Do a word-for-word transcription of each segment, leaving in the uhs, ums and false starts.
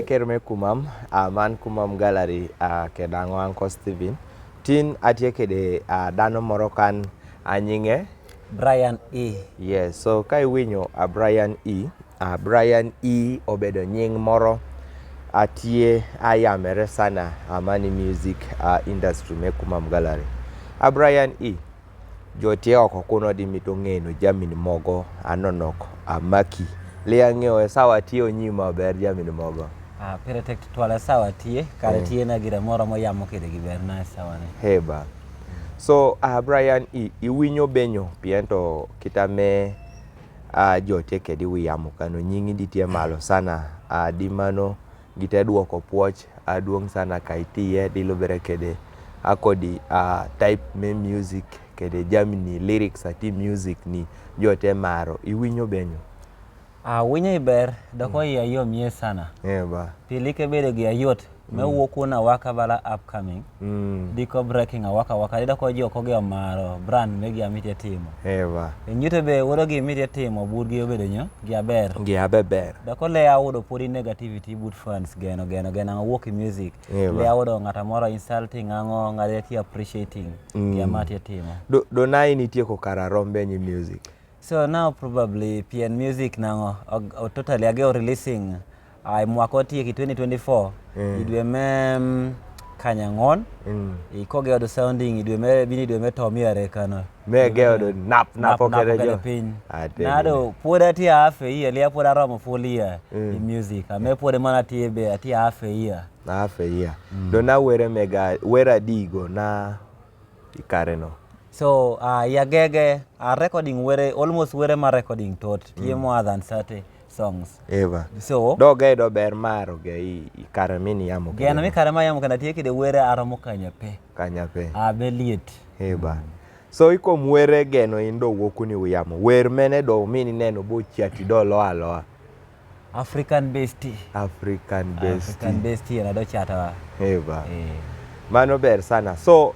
Ker me kumam, a, man kumam gallery, a, keda ngɔ Uncle Steven. Tin atye kede, a, dano moro kan, a, nyinge Brian E. Yes, so ka iwinyo, a, Brian E, a, Brian E obedo nying moro, a, tye, a, yamere sana, a, man i music, a, industry me kumam gallery. A, Brian E, jo tye oko kuno di mito ng'eno jamini mogo, a, nonok, a, maki. Lia ng'eyo, e sawa tye onyi maber jamini mogo. A, pire tek twale sawa tye, kare tye na gira moro mo yamo kede gi ber na sawa ni. Heba. So, a, Brian, i, iwinyo benyo, pien to kita me, a, jo tye kedi wi yamo kano nyingi di tye malo sana, a, di mano gite dwoko pwoc, a, duong' sana ka itiye, di lubere kede, a, kodi, a, type me music, kede jamini lyrics ati music ni jo te maro, iwinyo benyo. A, winyo i ber, doko iya yom ye sana. Eba. Pili ke bedo gi ayot, me wuok kuna waka bala upcoming. Diko breaking awaka waka, di doko jo koge omaro, brand me gi amiti timo. Eba. Inyute be woro gi amiti timo, bur gi obedo nyo, gi aber. Gi abeber. Doko le awudo podi negativity, but fans geno, geno, geno, ang'o wuok i music. Eba. Le awudo ng'ata moro insulting, ang'o, ng'ata ti appreciating, gi amati timo. Do, do na ini tieko kara rombe nyi music. So now probably pien music nang'o, og, o, totally age o releasing, a, i mwaka otieki twenty twenty-four, i dwe me, mm, kanyang'on, i koge odo sounding, i dwe me, bini dwe me to miere kano. Me ge odo nap, nap, nap okere jo. Piny. Ate. Nado, pwod ati half a year, lia pwod aromo full year, i music. Ame pwod mana ati ebe, ati half a year. Half a year. Do na were mega, were adigo na i kare no. So, a, ya gege, a, recording were, almost were ma recording tot, tye more than thirty songs. Eba. So, do ge do ber maro ge i, i kare mini yamo ge. Geno mi kare ma yamo kena tye kide were aromo kanya pe. Kanya pe. A, be liet. Eba. So, ikom were geno in do wuok kuni wi yamo. Wer mene do mini neno bo chiati do loa loa. African Bestie. African Bestie. African Bestie, en ado chata wa. Eba. Eh. Mano ber sana. So,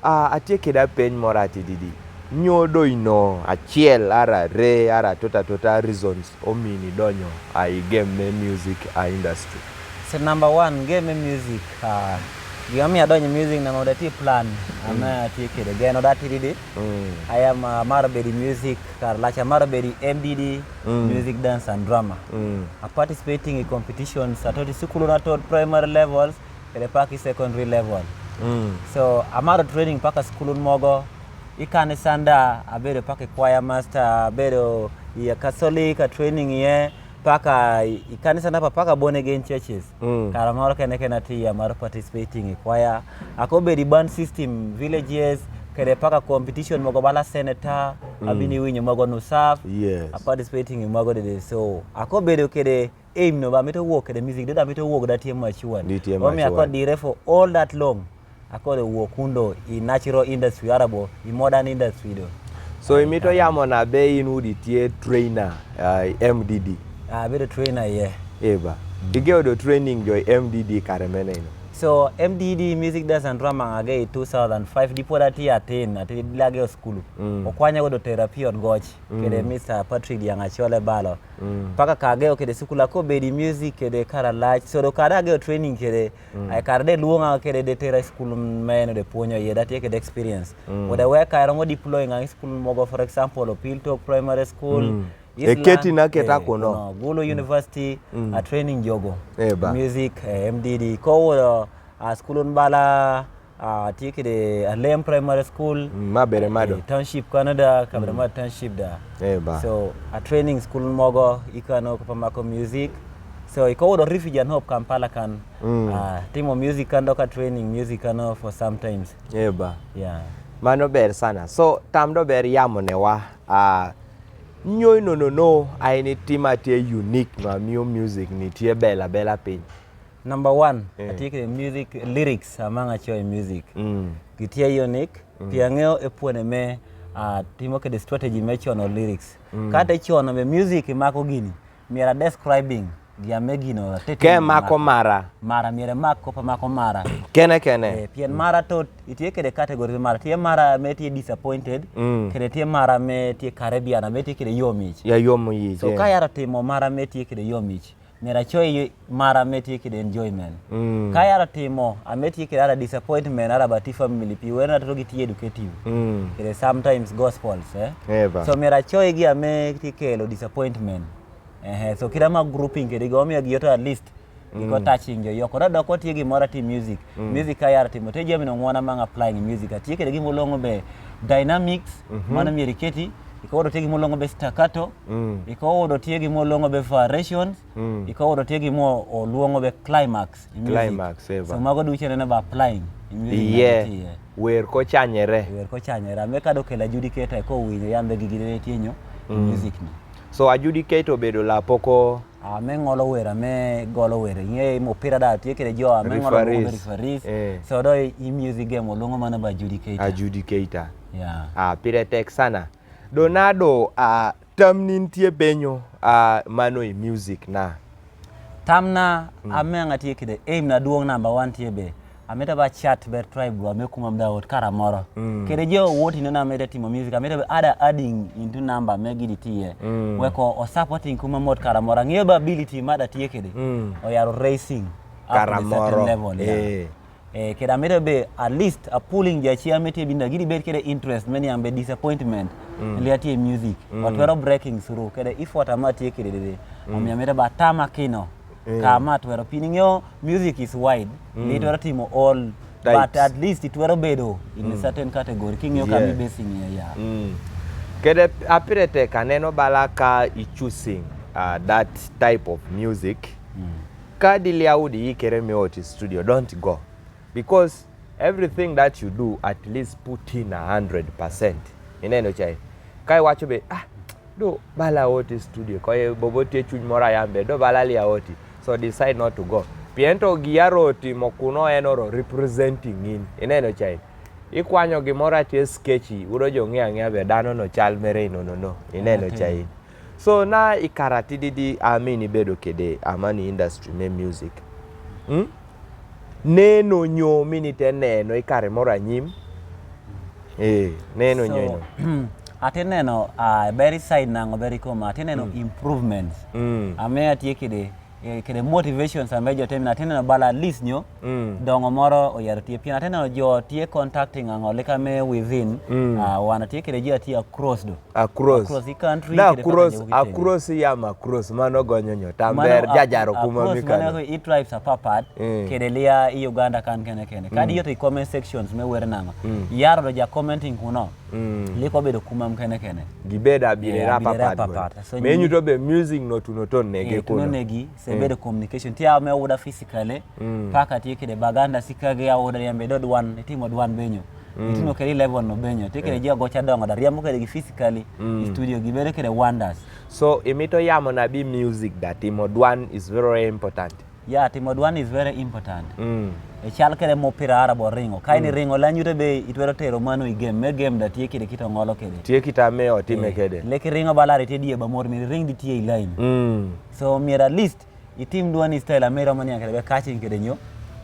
a, atie keda peny moro ati didi. Nyodo ino achiel, ara re, ara tota tota reasons omini donyo a i game me music a industry. So number one, game me music, a, gima miyo adonyo music nang'o da ti plan. Ame atie kede geno da ti didi. Aya ma, mar bedi music, kar lacha mar bedi M D D, Music, Dance and Drama. A participating in competitions, atoti sukulu na tot primary levels, kede paki secondary level. So, amaro training paka sukulu mogo, i kanisa nda, abedo paka choir master, abedo i Catholic, a training ye, paka i, i kanisa nda pa, paka born again churches. Kara moro kene kene ati ya mar participating i choir. Ako bedi band system, villages, kede paka competition mogo bala senator, abini winyo mogo nusaf. Yes. A participating i mogo dede. So, ako bedo kede aim no ba mito work kede music, dede mito work da tie machuan. Di tie machuan. Omi ako dire for all that long. Ako de wuok kundo i natural industry arabo, i modern industry do. So, imito yamo na be in udi tie trainer, a, M D D. A, bedo trainer, yeah. Eba. Ige odo training jo M D D kare mene ino. So, M D D, Music, Dance and Drama, age i two thousand five, di pwod ati atin, ati lage o skulu. Okwanya godo therapy od goch, kede Mister Patrick Diang Achole Balo. Paka kage o kede sukula ko bedi music kede kara lach. So, do kada age o training kede, ai kara de luonga kede de tera school meno de puonyo ye da tie kede experience. Wada we ka rongo deploy ngang school mogo, for example, Opil Tok Primary School, Island, eketi na keta kuno. Gulu University, a training jogo. Eba. Music, eh, M D D. Ko wada, a school un bala, a, ti kede Alem Primary School. Ma bere mado. Eh, township Canada, ka bere mado township da. Eba. So, a training school mogo, i kano ko pamako music. So, i ko wodo refugee and hope Kampala kan. A, timo music kan do ka training music kano for sometimes. Eba. Yeah. Mano ber sana. So, tam do ber yamo ne wa. A, nyoy no no no, a ini tima tie unique ma miyo music ni tie bela bela piny. Number one, eh, ati kede music lyrics among a choy music. Mm. Gitie unique, mm, pia ng'eyo e puone me, ah, timo kede strategy me chono lyrics. Mm. Kate chono me music mako gini, miera describing, gia me gino, tete ke mako mara. Mara, miera mako pa mako mara. Kene, kene. Eh, pien mara to, itie kede category mara, tie mara me tie disappointed, mm, kede tie mara me tie Caribbean, me tie kede yomich. Ya yomich, so, eh, ka yara timo mara me tie kede yomich. Mera choi mara me tye kede enjoyment. Mm. Ka yara timo, ame tye kede ara disappointment, ara ba ti family pi, wen ara to gi ti educative. Mm. Kede sometimes gospels, eh. Eva. So mera choi gi ame tye kelo disappointment. Eh, so kira ma grouping kede gi, omiyo gi yoto at least. Iko touching jo yoko. Ra dok ko tye gi mora ti music. Mm. Music ka yara timo. Te jami no ngwana mang applying music. Atye kede gi molongo be dynamics, mano miri keti. Iko do tye gi molongo be staccato. Mm. Iko do tye gi molongo be variations. Mm. Iko do tye gi mo oluongo be climax. Climax, eva. So mago duche nene ba applying. Iye. Wer ko chanyere. Wer ko chanyere. Ame ka do kela adjudicator ko winyo yambe gigi ne tye nyo. Mm. Music ni. So adjudicator obedo la poko. Ame ngolo wer, ame golo wer. Inge mupira da tye kede jo, ame ngolo referees. Referees. Eh. So do i music game olongo mano ba adjudicator. Adjudicator. Yeah. Ah, pire tek sana. Do na do, ah, tamni nitie benyo, ah, mano i music na. Tamna, mm, ame nga tye kede aim na duong number one tye be. Amete ba chat ber tribe wa me kuma mda ot kara moro. Mm. Kede jo woti nena amete timo music, amete be ada adding into number me gidi tiye. Mm. Weko o supporting kuma mot kara moro. Ng'eyo ba ability mada tiye kede. Mm. Oyaro raising up kara to a certain moro. Level, yeah. Eh. Eh, kede amete be at least a pulling ja chia mete binda gidi bed kede interest meni ambe disappointment. Mm. Lia tiye music. Mm. Watwero breaking through. Kede effort ama tiye kede dede. Mm. Omiyo amete ba tama kino. Eh. Kama twero pini ng'eyo music is wide. Mm. Ni twero timo all, but at least itwero bedo in a certain category. King'eyo kama ibasing iye, yeah. Mm. Kede apire tek aneno bala ka i choosing, uh, that type of music. Mm. Ka diliaw di ikere mi ot i studio, don't go. Because everything that you do, at least put in a hundred percent. Ineno chai. Ka iwacho be, ah, do bala ot i studio. Ko e bobo tie chuny moro ayambe, do bala lia oti. So decide not to go. Piento gi yaro timo kuno en oro representing in. Ineno chai. Ikwanyo gimoro atie sketchy, udo jo ng'e ang'eya be dano no chal mere ino no no. Ineno chai. So na ikara tididi amini bedo kede amani industry me music. Hmm? Neno nyo mini te neno ikare moro anyim. Eh, neno nyo ino. So, ate neno, ah, beri side nango beri koma, ate neno improvements. Mm. Ame atie kede, eh, kede motivations ame jo temi na, ate neno bala at least nyo, mm, dongo moro oyaro tie pien, ate neno jo tie contacting ango lika me within, mm, ah, wana tie kede ji atie across do. Across. Across the country, na kede across, kaka jawugi tenge. Across yam across, mano gonyo nyo. Tamber, mano jajaro kuma mi kano. Across mano i tribes apapat, mm, kede lia i Uganda kan kene kene. Kadi, mm, yoto i comment sections me wer nango. Mm. Yaro do ja commenting kuno. Mm. Liko bedo kuma m kene kene. Gibeda bire, eh, rapapat, rapapat. So menyu to be music no tuno ton negi, eh, kuno. Tuno negi, se, eh, bedo communication. Tia me uda physically, mm, paka tie kede baganda sika ge ya uda yambe do dwan, itimo dwan benyo. Mm. Itimo kede level no benyo. Tie kede, eh, ji ago cha dongo da, riambo kede gi physically, mm, studio gi bedo kede wonders. So, imito yamo na bi music da timo dwan is very important. Yeah, timo dwan is very important. Mm. E chal kede mupira ara bo ringo. Ka in, mm, iringo la nyute be itwero tero mano i game. Me game da tie kede kito ngolo kede. Tie kita me otime, eh, kede. Leki ringo balari tie die ba mor mi ring di tie i line. Mm. So, mier at least itim dwani style ame romo niang kede be catching kede nyo.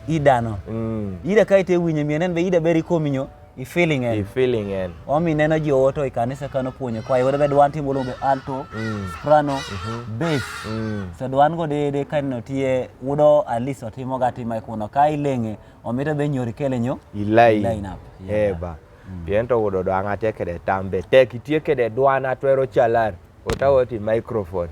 Idano. Mm. Ida ka ite winyo mi nen be ida beri komi nyo. I feeling en. I feeling en. Omi neno ji owoto i kanisa kano puonyo kwa, iwudo be dwan timo luongo be alto, mm, soprano, mhm, bass. Mm. So dwan go de, de kano tie, wudo at least otimo ga tima kuno ka ilenge, omito be nyori kele nyo. I line. I line up. Yeah. Eh, ba. Mm. Piento wudo do ang'ate kede tambe. Tek itie kede dwan atwero chalar. Ota woti microphone.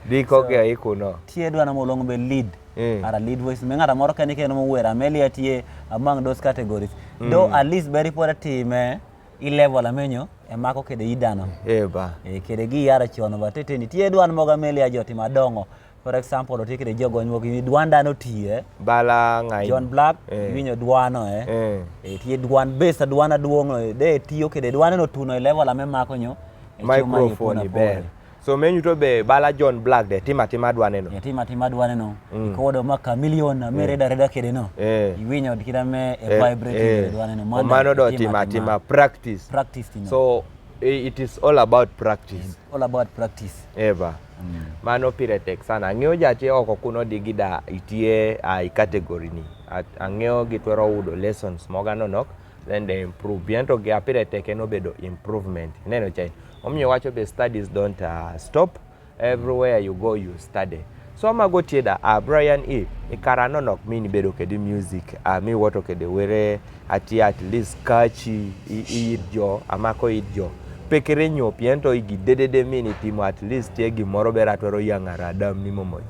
Di ko ke ikuno. Tie dwana molong be lead. Mm. Ara lead voice. Me ng'ata moro keni keni mo wera. Amelia tie among those categories. Mm. Though at least beri pora time i level amenyo, e mako kede idano. Eh, ba. E kede gi yara chono ba teteni. Tie dwan moga Amelia joti madongo. For example, otie kede jogo nyuogi ni dwan dano tie. Bala ngai. John Black, eh, winyo dwano, eh. Eh. Eh, tie dwan besa dwana duong', eh, de tiyo kede dwane no tuno e level ame mako nyo. E chuma microphone iber. So menyu to be bala John Black de tima tima dwane no. Eh, tima tima dwane no. Mm. Ikodo ma Chameleone, ame, eh, reda reda kede no. Eh. Iwinyo kida me, eh, eh, vibrating, eh, kede dwane no. Mano, mano do tima tima, tima practice. Practice tino. So, i-, it is all about practice. All about practice. Eva. Mm. Mano pire tek sana. Ang'eyo jache oko kuno digida itie, ah, i category ni. At-, ang'eyo gitwero udo lessons moga nonok, then they improve. Biento gi apire tek en obedo improvement. Neno chai. Omiyo wacho be studies don't, ah, stop. Everywhere you go, you study. So mago tye da, a Brian E, i kara nonok mi ni bedo kede music, a mi woto kede were, a tye at least catchy i, i it jo, a mako it jo. Pe kere nyo pien to i gi dedede mi ni timo at least tye gimoro bera twero yang'ara dam ni momoj.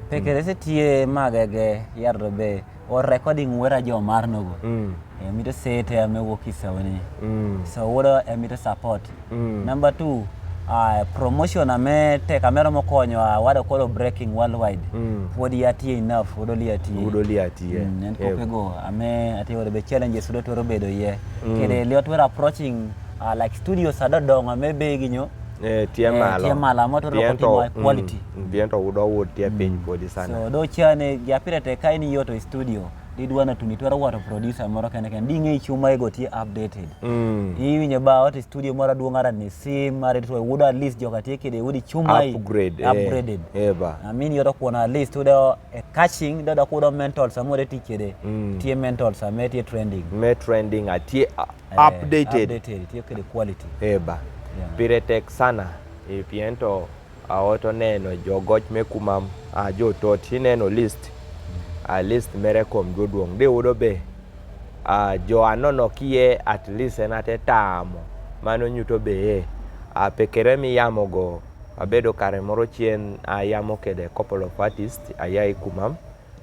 Pe kere se tye magege yar do be, o recording were a jo mar nogo. Mm. E mito sete ame wuok i sawene. Mm. So wuodo e mito support. Mm. Number two, a promotion ame tek ame romo konyo a wado koro breaking worldwide. Mm. Pod ya tye enough, wuodo li ya tye. Wuodo li ya tye. Mm, en kopego ame ati wuodo be challenges wuodo twero bedo ye. Mm. Kede li otwero approaching, a, like studios adodongo ame be ginyo. Eh, tye malo. Tye malo, amo twero timo quality. Mm, pien to wuodo wud tye piny podi sana. So do chane gi apire te ka in yoto studio. Di dwa na tuni twero wato producer moro kene kene. Di ng'e chuma ego tye updated. Mm. Iwinjo ba ot studio moro aduong' ara ni sim, ara itwo wuodo at least joka tye kede, wuodo chuma i upgraded. Upgraded. Eh, ba. I mean, yoto kuon at least wuodo e catching, do da kuodo mental samoro tye kede. Mm. Tye mental sa me tye trending. Me trending a tye, a, eh, updated. Updated, tye kede quality. Eh, ba. Yeah. Pire tek sana, i pien to a oto neno jo goch me kumam, a jo tot, i neno list, a list mere kom duoduong'. Di wuodo be, a jo anono kiye at least en ate tamo. Mano nyuto be e, a pe kere mi yamo go, abedo kare moro chien, a yamo kede couple of artists, a ya i kumam.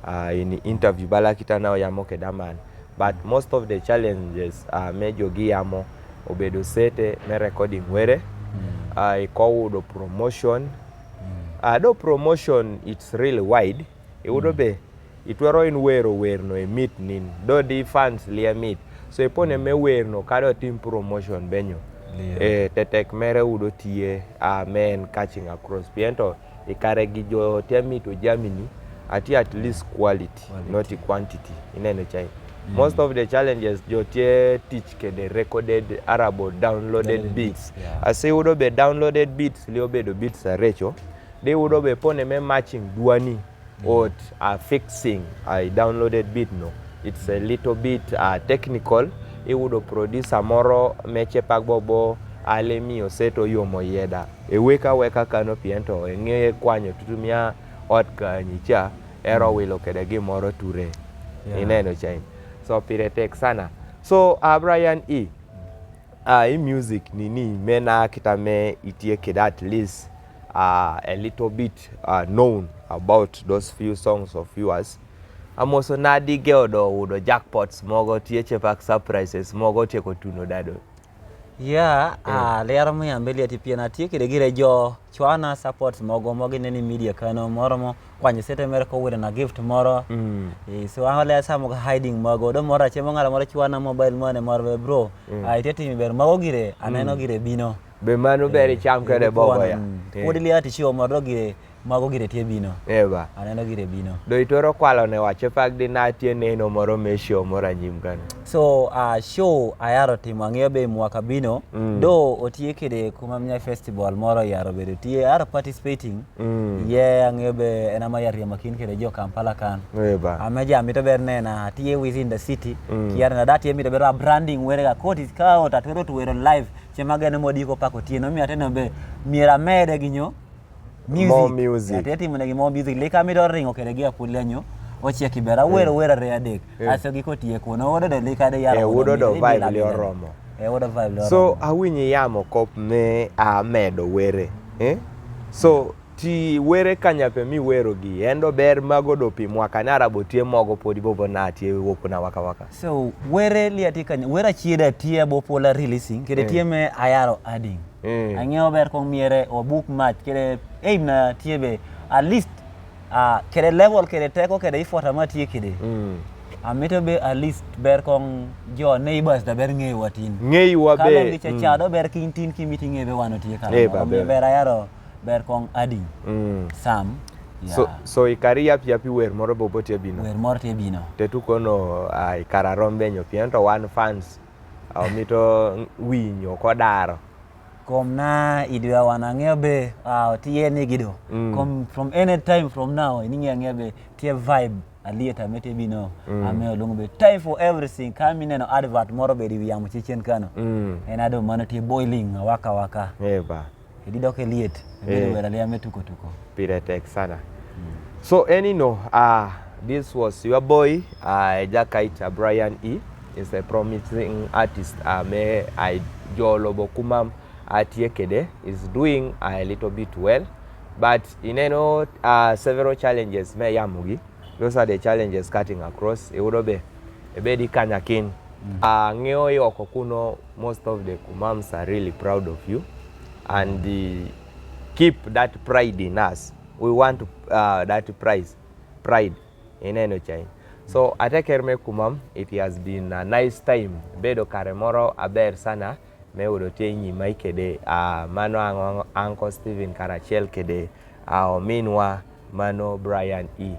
Ah, in interview bala kita na oyamo kede man. But most of the challenges, ah, me jogi yamo obedo sete me recording were. Mm. Ah, i ko wudo promotion. Mm. Ah, do promotion, it's really wide. I wudo be, itwero in wero wer no e meet nin. Do di fans lia meet. So ipone me wer no kado tim promotion benyo. Lia. Eh, tetek mere wudo tie, ah, men catching across. Piento, i kare gi jo tye mito jamini, ati at least quality, quality, not quantity. Ineno chai. Mm. Most of the challenges jo tye tich kede recorded arabo downloaded beats. Downloaded beats, yeah. Ase wudo be downloaded beats, lio bedo beats arecho. De wudo be pone me matching dwani. Mm. Ot a fixing a downloaded beat no. It's a little bit, uh, technical. I wudo producer moro me chepak bobo ale mi oseto yomo yeda. E weka weka kano piento, e ng'e kwanyo tutumia ot kanyi cha, ero wilo kede gimoro ture. Yeah. Ineno chain. So pire tek sana. So, uh, Brian E, uh, i music ni ni mena kita me itie kede at least, uh, a little bit, uh, known about those few songs of yours. Amoso nadi ge odo wudo jackpots mogo tie chepak surprises mogo tie ko tuno dado. Yeah, ah, lero mo yambe liet i pien atie kede gire jo chwana supports mogo, mogo neni media kano moro mo kwanye sete mere ko wire na gift moro. Mm. Eh, so an ole asa mogo hiding mogo. Do moro ache mo ng'ara moro chwana mobile money moro be bro. Mm. Ah, itie timi ber mogo gire, aneno gire bino. Be mano ber icham kede bogo ya. Mm. Eh. Pod liet i chiwo moro gire. Mago gire tye bino. Eba. Aneno gire bino. Do itoro kwalo ne wache pak di na tye neno moro me show moro anyim kan. So, uh, show ayaro timo ang'eyo be mwaka bino. Mm. Do otie kede kuma mnya festival moro yaro bedo. Tie ayaro participating. Mm. Ye ang'eyo be en ama yar yama kin kede jo Kampala kan. Eba. Ame ja mito ber nena tie within the city. Mm. Kiar na dati mito ber branding were ga koti ka ota twero twero live. Chema gene modi ko pako tie no mi ateno be. Miera mede ginyo. Music. More music. Ati timo negi more music. Lika mi do ringo kede gi apud lenyo. Ochiek kibera, eh, wero wero re adek. Eh. Aso gi kotie kuno. Wudo do lika de yaro. Eh, wudo do vibe lio romo. Eh, wudo vibe lio romo. So, awinyi yamo kop me amedo were. Eh? So, ti were kanyape mi wero gi. Endo ber mago do pi mwaka nara bo tie mogo podi bobo na tie wokuna waka waka. So, were liati kanya, were achieda tie bo pola releasing. Kede tie me ayaro adding. Mm. Ang'eyo ber kong miere o buk mach kede aim na tie be at least, ah, kede level kede teko kede effort ama tie kede. Mm. Amito be at least ber kong jo neighbors da ber ng'eyo watin. Ng'eyo wa be. Kalo gi cha cha do ber king tin ki meeting e be wano tie kalo. Eh, ba ber. Ber ayaro ber kong adding. Mm. Sam. So, yeah. So ikari yap yapi wer moro bobo tie bino. Wer moro tie bino. Tetu kono, ah, ikara rombe nyo piento one fans. Amito winyo kodaro. Kom na idwa wan ang'eyo be, ah, tiye ni gido. Mm. Kom from any time from now, ini ng'e ang'eyo be tie vibe alieta mete bino. Mm. Ame olong be time for everything. Kami neno advert moro be di wiyamu chichen kano. Mm. En ado mano tie boiling waka waka. Eba. Idi dok e liet. Eh. Bedo wera liame tuko tuko. Pire tek sana. Mm. So anyhow, uh, this was your boy, uh, Jakaita Brian E. Is a promising artist. Uh, me I jolo bo kumam atie kede is doing a little bit well, but ineno, uh, several challenges me yam gi. Those are the challenges cutting across. E wudo be, e be di kanyakin. Uh, ngeo yo kokuno, most of the kumams are really proud of you, and, uh, keep that pride in us. We want, uh, that prize, pride. Ineno chain. So ateker me kumam, it has been a nice time. Bedo kare moro aber sana. Me wudo tie nyima kede, uh, mano ang-, Uncle Steven karachiel kede, uh, ominwa mano Brian E.